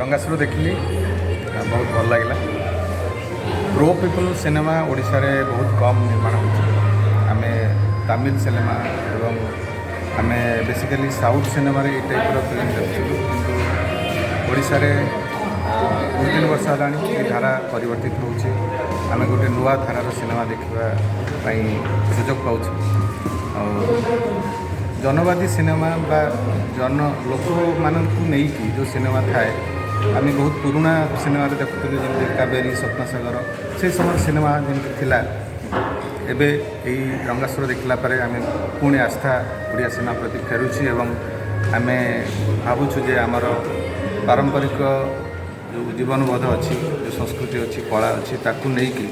ରଙ୍ଗାସୁର ଦେଖିଲି, ବହୁତ ଭଲ ଲାଗିଲା। ପ୍ରୋ ପିପୁଲ୍ ସିନେମା ଓଡ଼ିଶାରେ ବହୁତ କମ୍ ନିର୍ମାଣ ହେଉଛି। ଆମେ ତାମିଲ ସିନେମା ଏବଂ ଆମେ ବେସିକାଲି ସାଉଥ୍ ସିନେମାରେ ଏଇ ଟାଇପ୍ର ଫିଲ୍ମ ଦେଖୁଥିଲୁ। କିନ୍ତୁ ଓଡ଼ିଶାରେ 2-3 ବର୍ଷ ହେଲାଣି ଏ ଧାରା ପରିବର୍ତ୍ତିତ ହେଉଛି। ଆମେ ଗୋଟେ ନୂଆ ଧାରାର ସିନେମା ଦେଖିବା ପାଇଁ ସୁଯୋଗ ପାଉଛୁ। ଆଉ ଜନବାଦୀ ସିନେମା ବା ଜନ ଲୋକମାନଙ୍କୁ ନେଇକି ଯେଉଁ ସିନେମା ଥାଏ, ଆମେ ବହୁତ ପୁରୁଣା ସିନେମାରେ ଦେଖୁଥିଲୁ, ଯେମିତି କାବେରୀ, ସ୍ୱପ୍ନସାଗର, ସେଇ ସମୟରେ ସିନେମା ଯେମିତି ଥିଲା। ଏବେ ଏଇ ରଙ୍ଗାସୁର ଦେଖିଲା ପରେ ଆମେ ପୁଣି ଆସ୍ଥା ଓଡ଼ିଆ ସିନେମା ପ୍ରତି ଫେରୁଛି ଏବଂ ଆମେ ଭାବୁଛୁ ଯେ ଆମର ପାରମ୍ପରିକ ଯେଉଁ ଜୀବନବୋଧ ଅଛି, ଯେଉଁ ସଂସ୍କୃତି ଅଛି, କଳା ଅଛି, ତାକୁ ନେଇକି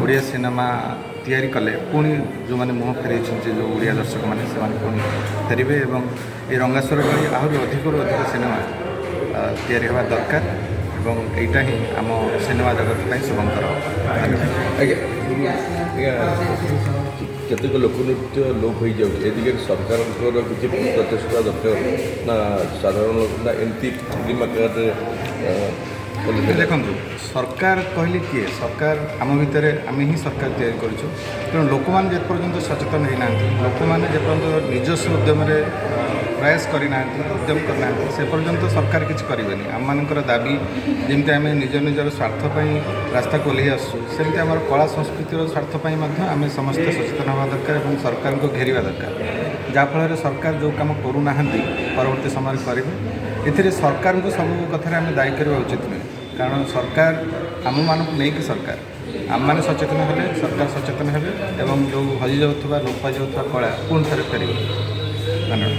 ଓଡ଼ିଆ ସିନେମା ତିଆରି କଲେ ପୁଣି ଯେଉଁମାନେ ମୁହଁ ଫେରାଇଛନ୍ତି, ଯେଉଁ ଓଡ଼ିଆ ଦର୍ଶକମାନେ, ସେମାନେ ପୁଣି ଫେରିବେ ଏବଂ ଏ ରଙ୍ଗାସୁର ଭଳି ଆହୁରି ଅଧିକରୁ ଅଧିକ ସିନେମା ତିଆରି ହେବା ଦରକାର ଏବଂ ଏଇଟା ହିଁ ଆମ ସିନେମା ଜଗତ ପାଇଁ ଶୁଭଙ୍କର। ଧନ୍ୟବାଦ। ଆଜ୍ଞା, କେତେକ ଲୋକନୃତ୍ୟ ଲୋପ ହେଇଯାଉଛି। ଏ ଦିଗରେ ସରକାରଙ୍କର କିଛି ପ୍ରଚେଷ୍ଟା ଦରକାର ନା ସାଧାରଣ ଲୋକ ନା ଏମିତି ଫିଲ୍ମ ଆକାରରେ କଲେ? ଦେଖନ୍ତୁ, ସରକାର କହିଲେ କିଏ? ସରକାର ଆମ ଭିତରେ, ଆମେ ହିଁ ସରକାର ତିଆରି କରୁଛୁ। ତେଣୁ ଲୋକମାନେ ଯେପର୍ଯ୍ୟନ୍ତ ସଚେତନ ହେଇନାହାନ୍ତି, ଲୋକମାନେ ଯେପର୍ଯ୍ୟନ୍ତ ନିଜସ୍ୱ ଉଦ୍ୟମରେ ପ୍ରୟାସ କରିନାହାନ୍ତି, ଉଦ୍ୟମ କରିନାହାନ୍ତି, ସେ ପର୍ଯ୍ୟନ୍ତ ସରକାର କିଛି କରିବେନି। ଆମମାନଙ୍କର ଦାବି, ଯେମିତି ଆମେ ନିଜ ନିଜର ସ୍ୱାର୍ଥ ପାଇଁ ରାସ୍ତାକୁ ଓହ୍ଲେଇ ଆସୁଛୁ, ସେମିତି ଆମର କଳା ସଂସ୍କୃତିର ସ୍ୱାର୍ଥ ପାଇଁ ମଧ୍ୟ ଆମେ ସମସ୍ତେ ସଚେତନ ହେବା ଦରକାର ଏବଂ ସରକାରଙ୍କୁ ଘେରିବା ଦରକାର, ଯାହାଫଳରେ ସରକାର ଯେଉଁ କାମ କରୁନାହାନ୍ତି ପରବର୍ତ୍ତୀ ସମୟରେ କରିବେ। ଏଥିରେ ସରକାରଙ୍କୁ ସବୁ କଥାରେ ଆମେ ଦାୟୀ କରିବା ଉଚିତ ନୁହେଁ, କାରଣ ସରକାର ଆମମାନଙ୍କୁ ନେଇକି ସରକାର। ଆମମାନେ ସଚେତନ ହେଲେ ସରକାର ସଚେତନ ହେବେ ଏବଂ ଯେଉଁ ହଜିଯାଉଥିବା, ଲୋପ ପାଇଯାଉଥିବା କଳା ପୁଣି ଥରେ ଫେରିବ। ଧନ୍ୟବାଦ।